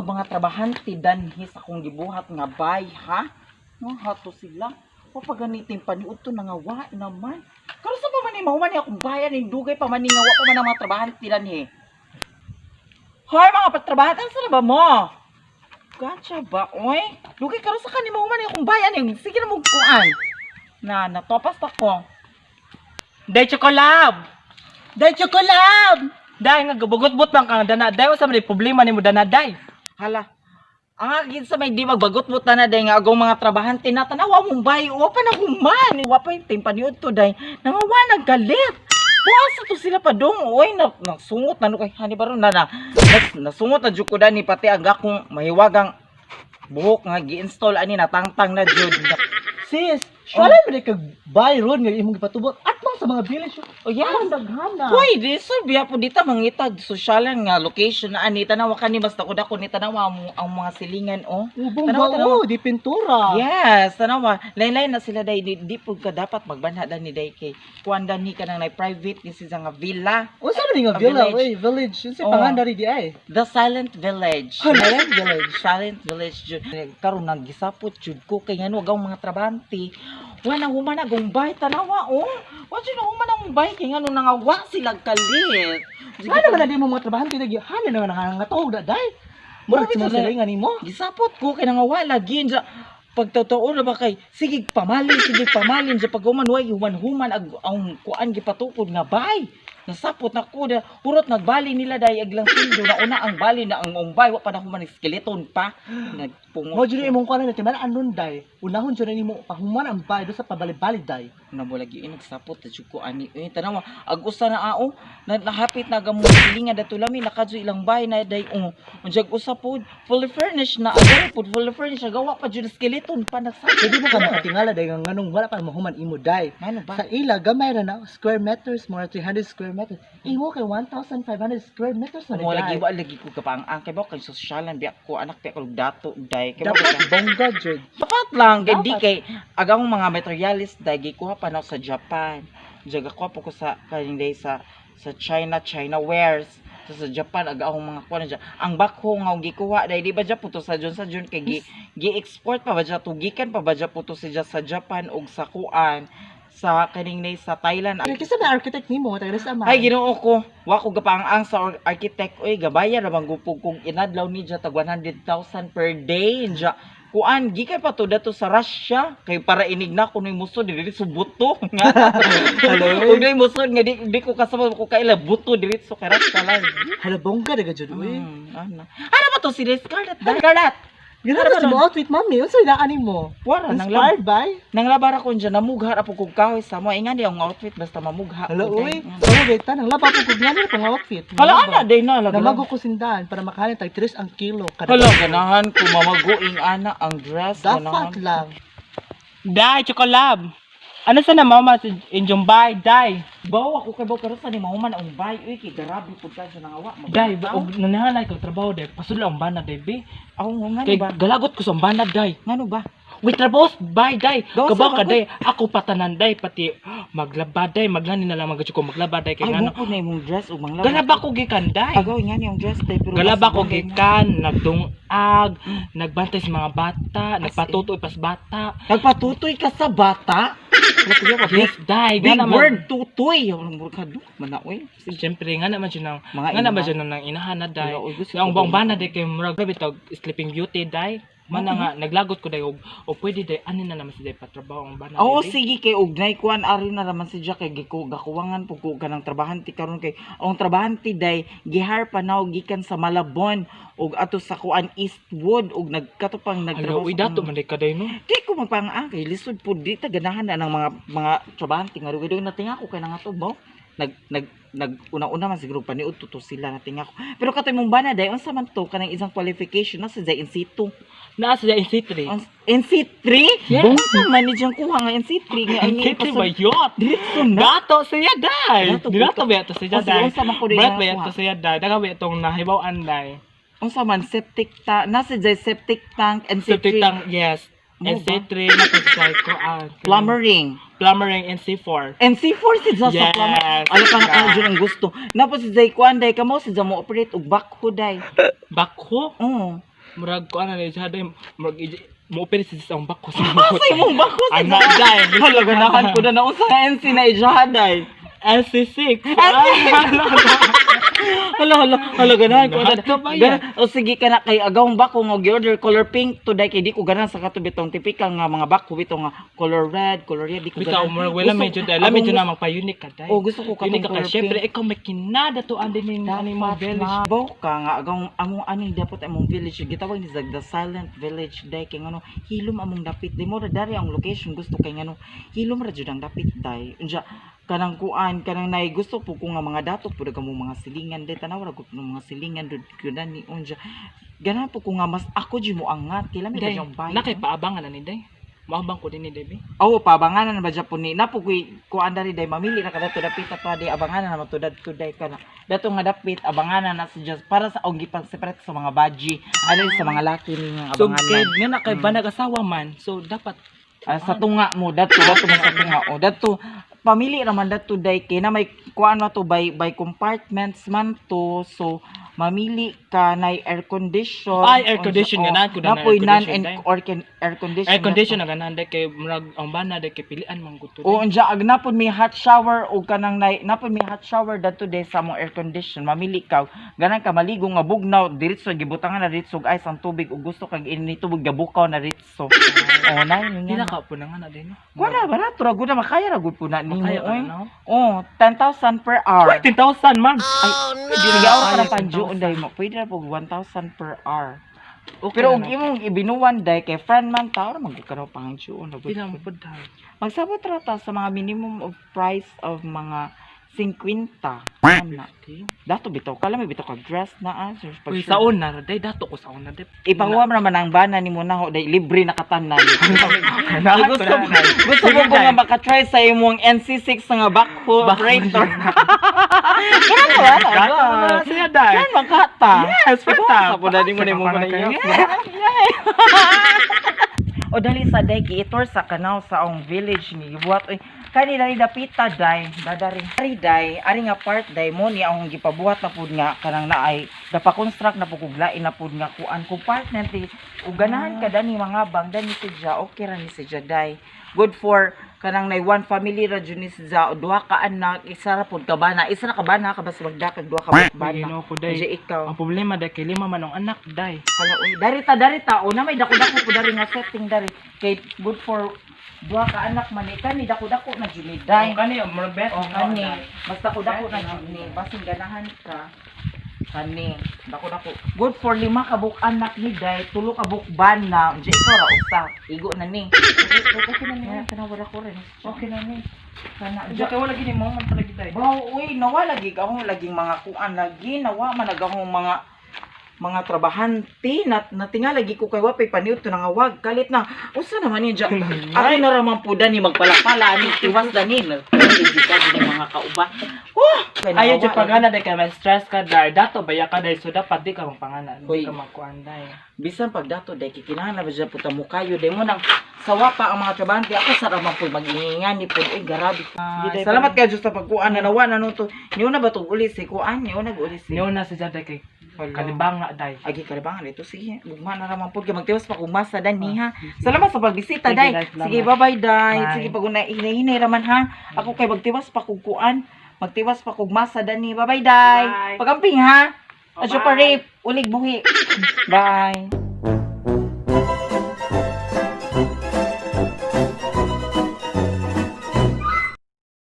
Mga trabahante danhi sa akong gibuhat nga bay, ha? Nga hato sila. Wa pa ganitin paniud to, nangawa naman. Karon sa pa man ni mahuman ni akong bayan ning dugay pa man ni nga wa pa man ang mga trabahante danhi. Hoy, mga patrabahante, asa na ba mo? Gotcha ba, oy? Dugay karon sa kani mahuman ni akong bayan ning sige na mo kuan. Na natopas ta ko. Day chocolab! Day chocolab! Day nga gabugot-but man kang dana. Day, unsa man problema nimo dana, day? Hala. Ang agin sa may di magbagot-but na day nga agong mga trabahante na tanawa mong bay, wa pa na human. Wa pa yung timpaniod to day. Nangawa naggalit. Buwas to sila pa dong. Oy, na, nasungot na no kay hani baron na na. Nasungot na jud ko dani, pati ang akong mahiwagang buhok nga gi-install ani natangtang na jud. Sis, syala mo kag buy ron nga imong gipatubot at bang sa mga village. Oh yes. Ang daghana. Hoy, di sir, biya po dita mangitag sosyalan nga location na ani tanawa kani basta ko dako ni tanawa mo ang mga silingan, oh. Ubong Tanawa, ba tanawa. oh, di pintura. Yes, tanawa. Lain-lain na sila day di pud ka dapat magbanha dan ni day kay kuan dan ni kanang nay private ni siya nga villa. Unsa man nga A villa, village. oy, village. Unsa Oh. pangan dari di ay? The Silent Village. Silent Village. Silent Village jud. Karon naggisapot jud ko kay ngano agaw mga trabante. Wa na human agong bay, tanawa oh. Wa jud na human ang bay kay ngano nangawa sila kalit. Ano man na di mo mga trabahante lagi? Hana na nga nangatuog da day. Murag Grabe sa mga sila. silingan nimo. Gisapot ko kay nangawa lagi dya. Pagtotoo na ba kay sige pamalin dya pag human way human-human ag ang kuan gipatukod nga bay. Nasapot na ko da hurot nagbali nila day aglang sildo na una ang bali na ang umbay wa pa na human skeleton pa nagpungot. Mo jud imong kuan na timan anon day. Unahon jud nimo pahuman ang bay do sa pabali-bali day. Na mo lagi nagsapot na jud ko ani eh. Tanawa ag usa na ao na nahapit na gamong silingan dato lami nakadyo ilang bay na day oh. Unyag usa pod fully furnished na agay pod fully furnished gawa pa jud skeleton pa nagsapot. Pwede mo ka makatingala day nga nganong wala pa mahuman imo day. Ngano ba? Sa ila gamay ra na square meters, more 300 square meters. Imo kay 1,500 square meters na Mo lagi day. wa lagi ko kapang ang kay ba kay sosyalan biya ko anak biya ko dato day kay ba Dapat bongga jud. dapat lang kay di Dapat. kay agang mga materialist day gikuha pa na sa Japan. Jaga ko po ko sa kaning day sa China, China wares. So, sa Japan aga akong mga kuha na dyan. Ang bakho nga gikuha day di ba dyan puto sa Jun kay gi, gi-export pa ba dyan to gikan pa ba dyan puto sa Japan og sa kuan sa kaning day sa Thailand. Pero kinsa may architect nimo taga sa ama? Ay, Ginoo ko. Wa ko gapaang sa architect oy, gabayar ra bang gupog kong inadlaw ni tag 100,000 per day dya. Kuan gikan pa to dato sa Russia kay para inig na kuno musod diri sa buto nga. Hello. Ug nay musod nga di ko kasama ko kaila buto diretso kay Russia lang. Hala, bongga daga jud uy. Ana. Ano ba to si Scarlett? Scarlett. Ganahan sa mo outfit, mami. Unsa inaan nimo? Wara nang lab Inspired by? nang labara ko dyan namugha ra po kog kahoy sa mo ingan di ang outfit basta mamugha. Hala ko, uy. day. Samo beta nang laba po kog ngano itong outfit. Hala ana day na lagi. Namago ko sindahan para makahalin tag 3 ang kilo kada. Hala, ganahan ko mamaguing ana ang dress ganahan. Dapat lang. Day chocolab! Ano sa na mama sa inyong bay, day? Baw ako kay baw karon sa ni mahuman ang bay uy kay garabi pud ka sa nangawa. Day, og nanahalay ko trabaho day. Pasudlo ang bana day, be. Aw ngano Kay ba? galagot ko sa bana day. Ngano ba? Wait, trabaho bay day. Gawas Kabaw sa ka day. Ako patanan day pati maglaba day, maglani na lang magad ko maglaba day kay Ay ngano. mo ko na imong dress ug manglaba. Galaba ko gikan day. Agaw ngani ang dress day pero Galaba mas ko bagay na. gikan, nagdungag, nagbantay sa mga bata, nagpatutoy pas bata. Nagpatutoy ka sa bata? Yes, day. Big Nga naman. word tutoy. Ang murkado man na oy. Siyempre, nga naman siya ng, Mga nga naman ina. siya ng inahan na day. Wala, oy, gusto Ang ko buong ba- bana day kay murag grabe tawag Sleeping Beauty day. Mana nga naglagot ko day og pwede day ani na naman si day patrabaho ang bana. Oo, day, be. sige kay ugnay kuan ari na raman si Jack kay giko gakuwangan pug ko kanang trabahante karon kay ang trabahante day gihire pa naw gikan sa Malabon ug ato sa kuan Eastwood ug nagkatupang Hala, nagtrabaho uy, sa- dato man day ka day no. Di ko magpangaang kay lisod pud di ta ganahan na ng mga trabahante nga dugay natinga ko kay nangato ba nag nag nag una-una man siguro paniud to sila natinga ko pero katoy mong bana day unsa man to kanang isang qualification na sa NC2. Naa sa NC3. Ang NC3? Yes. Unsa man ni diyang kuha nga NC3 nga ang NC3 ba yot? Diretso na. Dato siya day. Dato, Dato ba to siya O, sige, day? unsa man ko din Brat nga ba kuha? to siya day? Daga ba itong nahibaw-an day? Unsa man septic tank, nasa jay septic tank NC3. Septic tank, yes. Mo ba? NC3 na to siya ko ang Plumbering. Plumbering NC4. NC4 si Zay sa Yes. plumber. Ano pa nga dyan ang gusto. Napos si Zay kuan day kamo si Zay mo operate og backhoe day. Bakho? Oo. Murag ko ana ni siya day, murag mo open si sa akong bako sa Asa imong bako sa Ana day. Hala, ganahan ko na na unsa nga NC na ijaha day. NC6. Hala, hala, hala, ganahan ko na. O sige ka na kay agawng bako nga gi-order color pink to day kay di ko ganahan sa kato bitong typical nga mga bako bitong nga color red, color red di ko Bitaw ganahan. murag wala Gusto- medyo dahil agong medyo gusto- na magpa-unique ka day. Oh, gusto ko katong Unique ka kay color syempre pink. ikaw may kinada to andi ning ani mo Dapat village. mabaw ka nga agong among ani dapat among village gitawag ni the silent village day kay ngano hilom among dapit di mo ra dari ang location gusto kay ngano hilom ra jud ang dapit day. Unja kanang kuan kanang nay gusto po ko nga mga dato pud ka mo mga silingan day, tanaw ra gud ng mga silingan dud gyud ni. Unja ganahan po ko nga mas ako jud mo angat kay lami ba Day, yung bayan. na kay paabangan na ni day. Moabang ko din ni day. Bi. Oo, pabanganan na ba dyan po ni napo ko'y kuan dali day mamili na ka dato dapit ato day abanganan na mato dadto day ka na dato nga dapit abanganan na si Diyos para sa og gipang separate sa mga baji ano sa mga laki ni nga So kay abanganan. nga na kay banag asawa man, so dapat Ah, sa tunga mo dato dato mo sa tunga o dato pamili raman dato day kay na may kuan na to by compartments man to, so mamili ka na air condition. Ay, air condition, ganahan ko na na napoy air non condition, and day. or can air condition Air condition na na ganahan day kay murag ang bana day kay pilian man gud to. O unja ag napod may hot shower o kanang nay napod may hot shower dadto day sa among air condition, mamili ka ganan ka maligo nga bugnaw diretso gibutangan na diretso og ice ang tubig ug gusto kag ini tubig gabukaw na diretso o na yun Pila nga. ka po na nga na day no. Wala barato ra gud na makaya ra gud po na nimo Makaya ka oy. na, no? Oh, 10,000 per hour. Uy, 10,000 man. Ay, sige ka ng panjuon day mo. Pwede ra pog 1,000 per hour. Okay Pero na og na. imong ibinuan day kay friend man tao ra man gud ka raw pangjuon ra gud. Pila man pud day. Magsabot ra ta sa mga minimum of price of mga 50. Ana. Dato bitaw ka may bitaw ka dress na ah. Sir, pag Uy, sure. sa una ra day dato ko sa una day. Ipahuwam ra man ang bana nimo na ho day libre na katanan. Ganahan ko gusto na, day. gusto mo Sige, ko day. nga makatry sa imong NC6 nga backhoe operator. Ganun ba? Dato na siya day. Yan makata. Yes, Ikaw, fata. sa po na mo na imong Sa O dali sa day giitor sa kanaw sa ang village ni gibuhat oy kani dali dapita day dadari ari day ari nga part day mo ni ang gipabuhat na pud nga kanang naay dapa-construct na pud kog lain na pud nga kuan compartment eh. Ug ganahan ka dani mga bang dani si Ja, okay ra ni si Ja day, good for kanang nay one family ra jud ni si Ja o duha ka anak, isa ra pud ka bana, isa ra ka bana ka basta magdakag duha ka bana. Ginoo ko day. Diya ikaw. Ang problema day kay lima man ang anak day. Hala, uy, dari ta, dari ta. O na may dako-dako po dari nga setting dari. Kay good for duha ka anak man eh. Kani dako-dako na jud ni day. Kani murag best. O kani, mas dako-dako na jud ni. Basin ganahan ka. Kani, dako-dako. Good for lima ka buok anak ni day, tulo ka buok bana. Unsa ikaw ra usa. Igo na ni. Okay na ni. Kana wala ko rin. Okay na ni. Kana Diya kay wala gini mo man talaga day. Wow, uy, nawa lagi akong laging mga kuan lagi, nawa man ag akong mga trabahante na natinga lagi ko kay wapay paniud to nangawag kalit na usa naman ni ja ako na raman po dani magpalapala ani tiwas dani nagkita ni mga kauban. Wah, kay Ayaw nawa jud lagi. pangana day kay may stress ka day. Dato baya ka day so dapat di ka magpangana. Hoy. Di ka magkuan day. Bisan pag dato day kikinahanglan ba siya puta mo kayo day mo nang sawa pa ang mga trabahante ako sa raman po mag-ingingan ni po, ay grabe. Sige, day, Salamat kayo Diyos sa pagkuan na nawa na no to niyo na ba to uli si kuan niyo na uli si Niyo na si day kay Hala. kalibanga day. Agi kalibangan ito sige. Gugma na raman pud kay magtiwas pa kumasa dan ha. Salamat sa pagbisita Sige, day. day, salamat. Sige, bye-bye day. Bye. Sige pag una hinay-hinay raman ha. Ako kay magtiwas pa kog kuan. Magtiwas pa kog masa dani. Bye-bye day. Bye. Pagamping ha. Adyo pa Bye. rape, ulig buhi. Bye.